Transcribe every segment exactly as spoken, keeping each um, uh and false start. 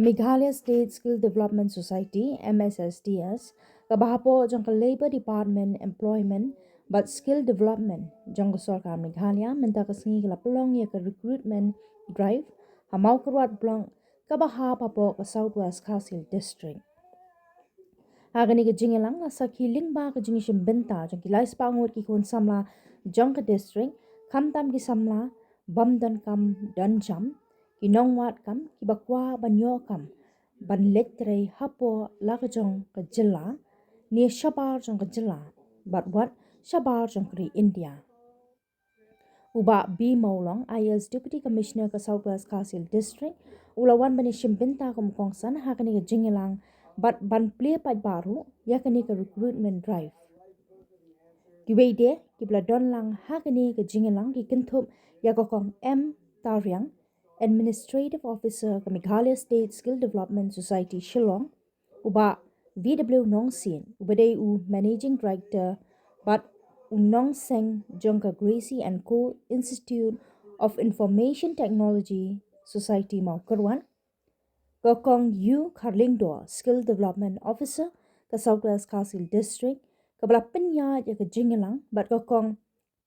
Meghalaya State Skill Development Society, M S S D S, kaba hapoh jong ka Labour Department, Employment bad Skill Development jong ka Sorkar Meghalaya, mynta ka sngi ka la pynlong ïa ka recruitment drive ha Mawkyrwat Block, kaba hap hapoh ka South West Khasi Hills District. Ha kane ka jingïalang la sakhi lyngba ka jingïashim bynta jong ki lai spah ngut ki khun samla jong ka district, khamtam ki samla bym don kam don jam, ki nongwad kam, kiba kwah ban ïoh kam ban leit trei hapoh la ka jong ka jylla ne shabar jong ka jylla bad wat shabar jong ka ri India. U Bah B Mawlong, I A S Deputy Commissioner ka South West Khasi Hills District, u la wan ban ïashim bynta kum u kongsan ha kane ka jingïalang bad ban plie paidbah ruh ïa kane ka recruitment drive. Kiwei de kiba la don lang ha kane ka jingïalang ki kynthup ïa ka Kong M Tariang, Administrative Officer ka Meghalaya State Skill Development Society Shillong, u Bah V W Nongsiej, uba dei u Managing Director, bad u Nong Seng jong ka Gracie and Co Institute of Information Technology, Society Mawkyrwat, ka Kong U Kharlyngdoh, Skill Development Officer ka South West Khasi Hills District, kaba la pynïaid ïa ka jingïalang, bad ka Kong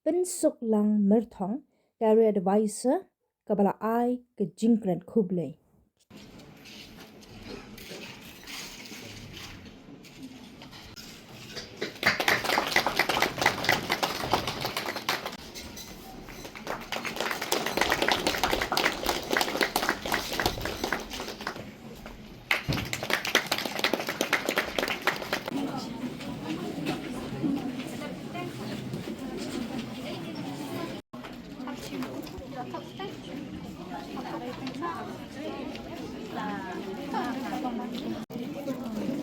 Pynsuklang Myrthong, Career Advisor, kaba la ai ka jingkren khublei.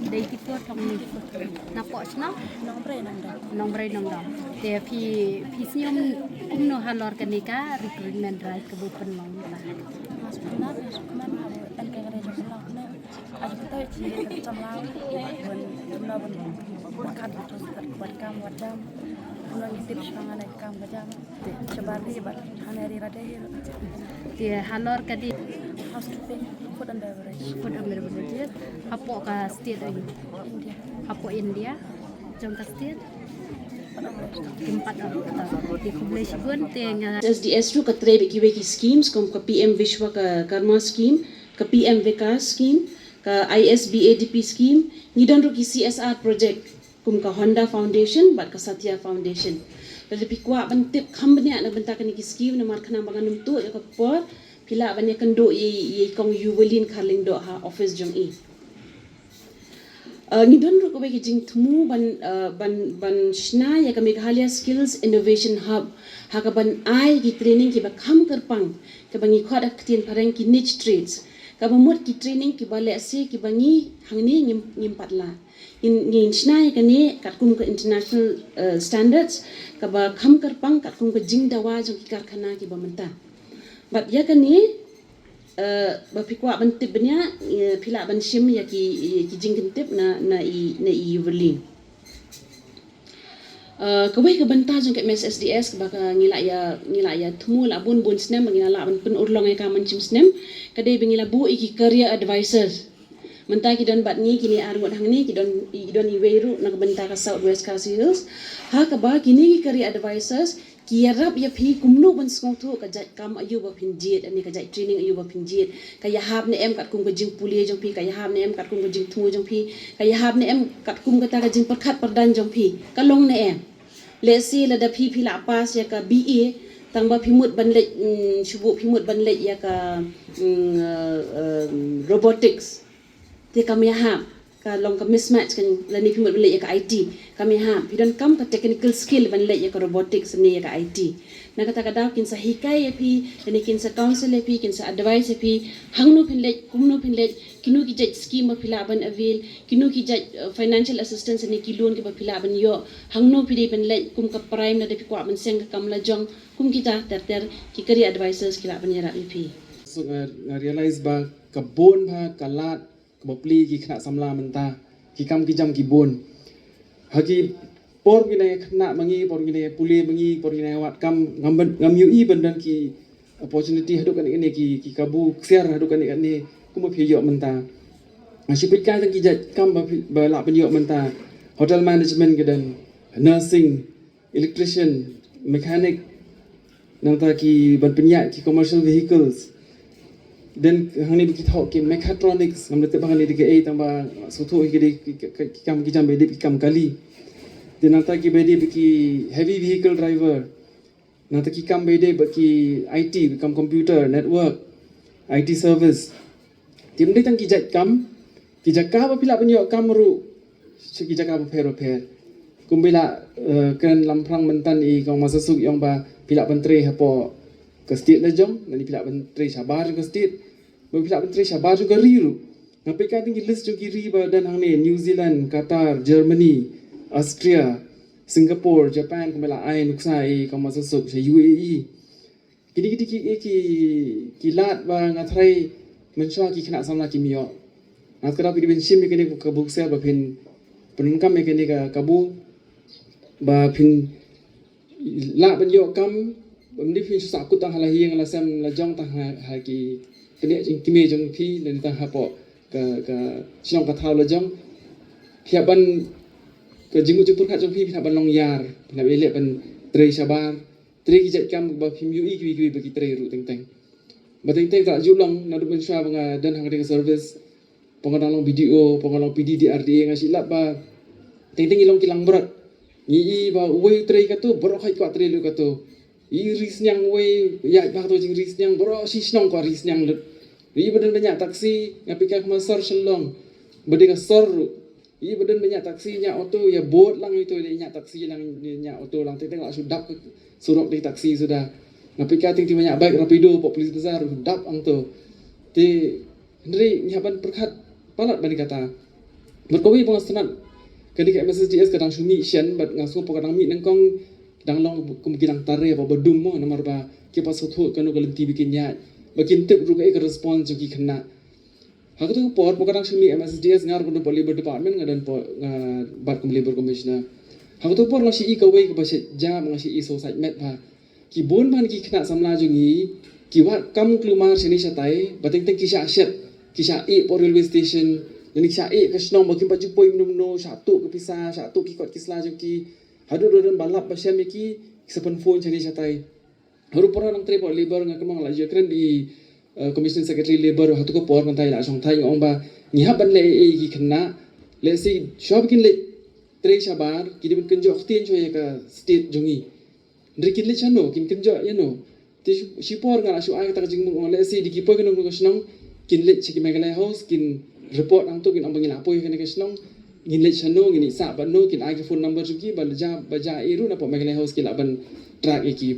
Dei kito thong ni. Napoh shnong? Nongbrei Nongdom. Nongbrei Nongdom. Te phi, phi sngewbha kumno halor kane ka recruitment drive kaba pynlong mynta? Mas pynlong, mas pynlong, encourage pynlong ne. Ajo kita ci samla bun, jumno bun, berkat berkat kam wadam. Pynlong ngitip shang ane kam wadam. Coba ri bat hane ri rade hil. Te halor kadi? Housekeeping, food and beverage. Food and beverage. Hapoh ka state ai? India. Hapoh India. Jong ka state? Empat orang. Te khublei shibun te nga. S D S ruh ka trei bad kiwei ki schemes kum ka P M Vishwakarma scheme, ka P M Vikas scheme, ka I S B A D P scheme, ngi don ruh ki C S R project kum ka Honda Foundation bad ka Satya Foundation. Lada phi kwah ban tip kham bniah na bynta kane ki scheme, namar khnang ba ngan ym tuh ïa ka por, phi lah ban ïakynduh ïa, ïa i Kong Uwalin Kharlyngdoh ha office jong i. Uh, ngi don ruh kawei ka jingthmu ban, uh, ban, ban shna ïa ka Meghalaya Skills Innovation Hub, ha kaban ai ki training kiba kham kyrpang, kaba ngi khot ha ka ktien phareng ki niche trades. Kaba mut ki training kiba lehse kiba ngi hangne ngim, ngim pat lah. Ngin, ngin shna ïa kane katkum ka international, uh, standards, kaba kham kyrpang katkum ka jingdawa jong ki karkhana kiba mynta. Bad ïa kane, uh, ba phi kwah ban tip bniah, uh, phi lah ban shim ïa ki, ïa ki jingkyntip na, na i, na i Uwalin. Uh, kawei ka bynta jong ka M S S D S kaba ka ngi lah ïa, ngi lah ïa thmu la bun bun snem, ba ngi lah ban pynurlong ïa ka man shim snem, ka dei ba ngi la buh ïa ki career advisors. Mynta ki don bad ngi kine ar ngut hangne, ki don, ki don iwei ruh na ka bynta ka South West Khasi Hills. Ha kaba kine ki career advisors ki ïarap ïa phi kumno ban sngewthuh ka jait kam aïu ba phin jied, ne ka jait training aïu ba phin jied. Ka ïahap ne em katkum ka jingpule jong phi, ka ïahap ne em katkum ka jingthmu jong phi, ka ïahap ne em katkum kata ka jingpyrkhat pyrdan jong phi. Ka long ne em. Lehse lada phi, phi lah pass ïa ka B A, tang ba phi mut ban leit, mm, shu buh phi mut ban leit ïa ka, mm, uh, um, robotics. Te kam ïahap, ka long ka mismatch kan, lane phi mut ban leit ïa ka I T, kam ïahap. Phi donkam ka technical skill ban leit ïa ka robotics ne ïa ka I T. Na kata ka daw kin sa hikai ïa phi, lane kin sa counsel ïa phi, kin sa advice ïa phi, hangno phin leit, kumno phin leit, kino ki jait scheme ba phi lah ban avail, kino ki jait, uh, financial assistance ne ki loan kiba phi lah ban ïoh, hangno phi dei ban leit, kum ka prime lada phi kwah ban seng ka kam lajong, kum kita ter ter ki career advisors ki lah ban ïarap ïa phi. So, nga, nga realize ba ka bun bha ka lad kaba plie ki khynnah samla mynta, ki kam ki jam ki bun. Ha ki por ngi nang khynnah ma ngi, por ngi nang pule ma ngi, por ngi nang wad kam, ngam ban, ngam ïohi ban don ki opportunity haduh kane kane, ki, ki kabu ksiar haduh kane kane. Ba phi ïoh mynta. Nga shu peit kai tang ki jait kam ba phi, ba lah pynïoh mynta. Hotel management ka don, nursing, electrician, mechanic. Nangta ki ban pynïaid ki commercial vehicles. Then hangne ba ki thoh ki mechatronics, ngam da tip ba hangne da kaei tang ba sngewthuh hi ki dei ki, ki, ki kam ki jam ba dei ki kam kali. Then nangta ki ba dei ba ki heavy vehicle driver. Nangta ki kam ba dei ba ki I T, ba kam computer, network, I T service. Te ym dei tang ki jait kam, ki jaka ba phi lah ban ïoh kam ruh sha ki jaka bapher bapher. Kumba i la, eh, kren lamphrang mynta i Kong Master Suk i ong ba phi lah ban trei hapoh ka state la jong, lane phi lah ban trei shabar jong ka state, ba phi lah ban trei shabar jong ka ri ruh. Nga peit kai tang ki list jong ki ri ba don hangne, New Zealand, Qatar, Germany, Austria, Singapore, Japan, kumba i la ai nuksa i Kong Master Suk, sha U A E. Kine ki dei ki, ki, ki lad ba nga tharai mynshuwa ki khynnah samla kim ïoh. Nga tharai phi dei ban shim ïa kane ka kabu ksiar ba phin pyndonkam ïa kane ka kabu ba phin lah ban ïoh kam, ba ym dei phin shu sah kut tang ha la ïing la sem la jong, tang ha, ha ki pynïaid jingkmie jong phi, lane tang hapoh ka, ka shnong ka thaw la jong. Phi hap ban, ka jingmut jingpyrkhat jong phi, phi hap ban long ïar, phi hap ban leh ban trei shabar. Trei ki jait kam ba phim ïohi kiwei kiwei ba ki trei ruh teng teng. Ba teng teng ka la ju long naduh mynshuwa ba nga don ha kane ka service. Ba nga dang long B D O, ba nga long P D D R D A, nga shu lap ba teng teng ngi long ki langbrot. Ngi i ba uwei u trei kato, baroh hi kwah trei lut kato. I ri sniang uwei, ïaid bha kato jingri sniang, baroh shi shnong kwah ri sniang lut. I ba don ba ñiah taxi, nga peit ka khma sor Shillong. Ba dei ka sor ruh. I ba don ba ñiah taxi, ñiah auto, ïa bud lang ito, ïa ñiah taxi lang, ïa ñiah auto lang, teng teng la shu dap ka surok da i taxi suda. Nga peit ka teng teng ba ñiah bike Rapido, hapoh Police Bazar, dap hangto. Te hynrei ngi hap ban pyrkhat palat ban kata. Bad kawei ba nga sngewtynnat, kane ka M S S D S ka dang shu mih shen, bad nga sngew ba ka dang mih nyngkong, dang long kum ki dang tare ba ba dum mo, namar ba ki pat sngewthuh kano ka lynti ba kin ïaid, ba kin tip ruh kaei ka response jong ki khynnah. Ha kato ka por, ba ka dang shu mih M S S D S, nga ruh nga don hapoh Labour Department, nga don hapoh, nga bat kum Labour Commissioner. Ha kato ka por nga shu i kawei kaba shet jam, nga shu i sngewsih met bha. Ki bun ban ki khynnah samla jong ngi, ki wad kam kulmar shane shatai, ba teng teng ki shah shet, ki shah ïeh hapoh railway station, lane ki shah ïeh ka shnong ba kim pat ju poi mynno mynno, shah tuh ka pisa, shah tuh ki kot ki sla jong ki, haduh ba don ba lap ba shem ïa ki, ki sa pynphone shane shatai. Haduh por nga dang trei hapoh Labour, nga kynmaw nga la ïakren bad i, eh, Commissioner Secretary Labour, hato ka por mynta i la shong thait, nga ong ba ngi hap ban leh ei ei ki khynnah, lehse shuwa ba kin leit trei shabar, ki dei ban kynjoh ktien shuwa ïa ka state jong ngi. Hynrei kin leit shano, kin kynjoh ïano. Te shi, shi por nga la shu ai kata ka jingmut, nga ong lehse dei ki poi kano kano ka shnong, kin leit sha ki Meghalaya House, kin report hangto, kin ong ba ngi la poi kane ka shnong, ngin leit shano, ngin ïasah bad no, kin ai ka phone number jong ki, ba la jia, ba jia ei ruh na hapoh Meghalaya House ki lah ban track ïa ki.